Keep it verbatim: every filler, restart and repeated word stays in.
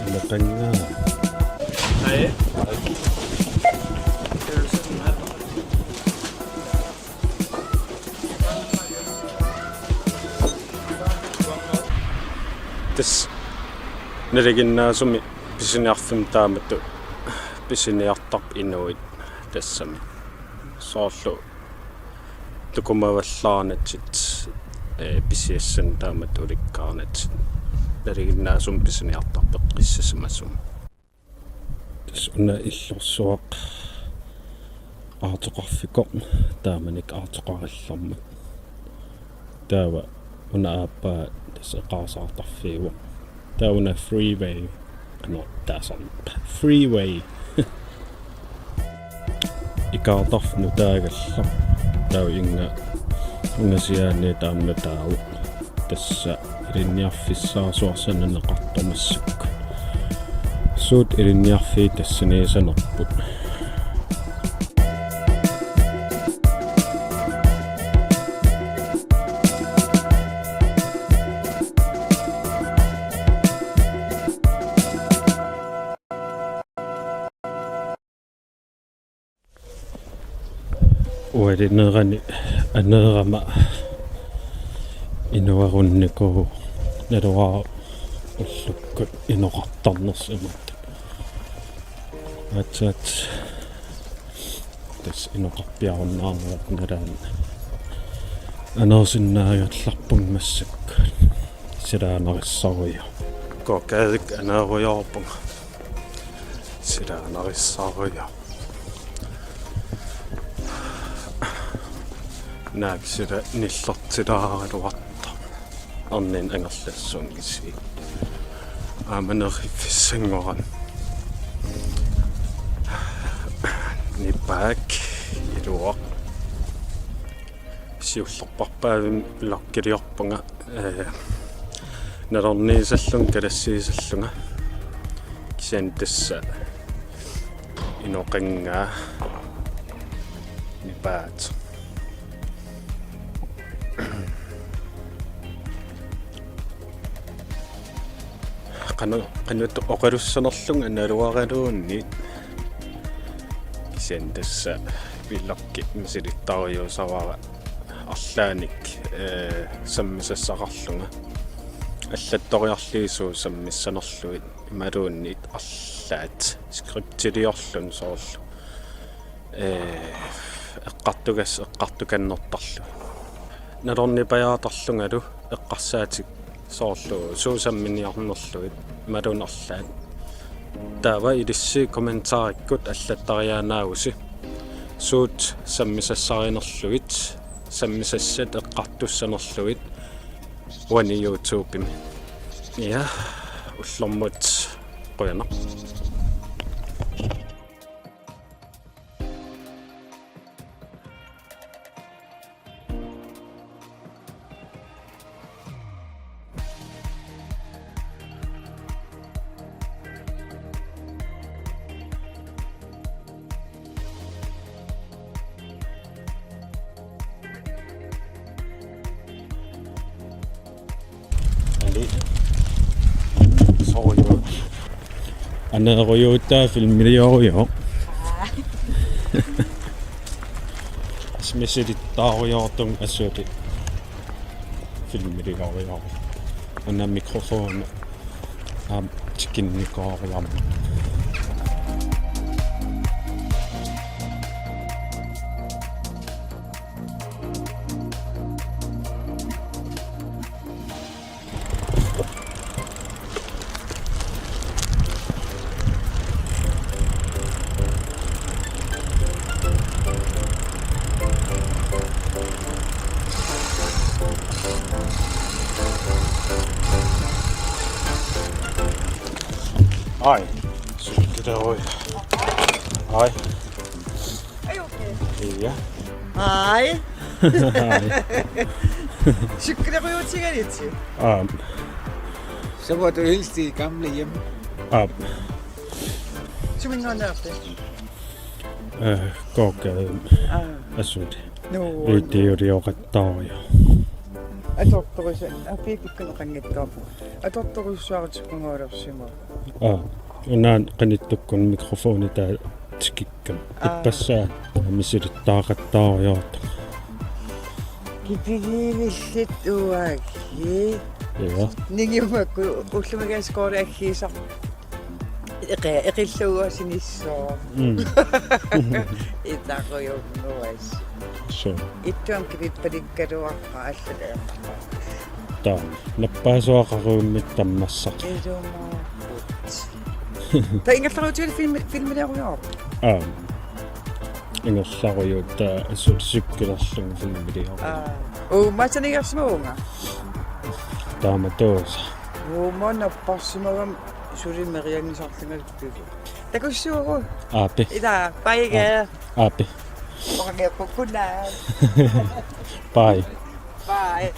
Unaqqanngaa. Hej. Tassa nalinginnaasumik pisiniarfimmi taamatut pisiniartarput inuit tassami. Soorlu tukumavallaarnatik, eh, pisiassanik taamatut ulikkaarnatik. Nalinginnaasumik pisiniartarput eqqissisimasumik. Tassa una illorsuaq aartoqarfikoq, taamanikkut aartoqarallarmat. Taava una aappaa tassa eqaarsaartarfiuvoq. Taava una freeway. Ano, taasarpaa. Freeway. Ikaartarfik nutaagallaq. Taava inga-, ingasiaani taama nutaavoq. Tassa ilinniarfissaasuarsiorneqartoq massakkut. Suut ilinniarfiit tassaniissanerput. Ualinerani aneerama inuarunnikuuvoq, naluara ullukkut inoqartarnersoq imaattoq. Aatsaat tassa inoqarpiarunnaarnerat nalaani aneersinnaagallarpunga massakkut. Silaannarissarujoorpunga. Gågadekkut aneerujoorpunga. Silaannarissarujoorpunga. Naak sila nillertilaaraluartoq. Arnat angerlassuunngillat. Aamma neriffissanngorami. Nipaak iluaq. Siullerpaavimmi vloggiliorpunga, eh, nalorniisallunga kalassiisallunga. Kisianni tassa inoqanngaa nipaat. Qanoq, qanoq oqalussanerlunga naluaraluunniit. Kisianni tassa vloggi misilittarujuussavara arlaannik, eh, sammisassaqarlunga. Allattoriarlugu suut sammissanerlugit imaluunniit arlaat scriptiliorluni soorlu. Eh, eqqartugas-, eqqartukannertarlugit. Nalornipajaartarlungalu eqqarsaatit soorlu suut samminiarnerlugit imaluunniit arlaat. Taava ilissi kommentarikkut allattariaannaavusi. Suut sammisassarinerlugit, sammisassat eqqartussanerlugit uani YouTubemi. Ja, ullormut qujanaq. Eli, soorlu Aneerujuutaa filmiliorujooq. Misilittaarujoortunga assut filmiliorujooq. Una mikrofoni aamma tikinnikooriarmat. Ai. Sukkilerui. Ai. Ai, okay. Ja. Ai. Ai. Sukkilerujuutigalutit? Aap. Så var du helst i gamle hjem. Aap. Suminngaanneerpit? Eh, Gågade. Aa. Assut. Nuu. Videolioqattaarujooq. Atortorus-, apiipikkun oqanngitsoorpoq. Atortorussuartikkunngoolersimavoq. Aa, una qanittukkut mikrofoni taava tikikkama. Aa. Ippassaa misilittaaqattaarujoortoq. Kipilivillit uagut. Ja. Ningiumakku ullumikkut skooriaggiisaq. Eqi-, eqillugu sinissoq. Mm. Itarujunnguassi. Suu. Ittuam kipippalikkaluarpara allat eqqaat. Taava, nappaasuaqarujummik tammassaq. Ilumooqut. Taava ingerlarujuutigit film-, filmiliorujooq? Aap. Ingerlarujuutaa assut sukkilerlunga filmiliorujooq. Aa. Uummaatsaniigersimavunga? Taamatuusoq. Uumaa napparsimagama suli meriangisarlungalu. Takussuu. Aap. Ila, bye. Aap. Aap. Oqageqqukkuna. Bye. Bye.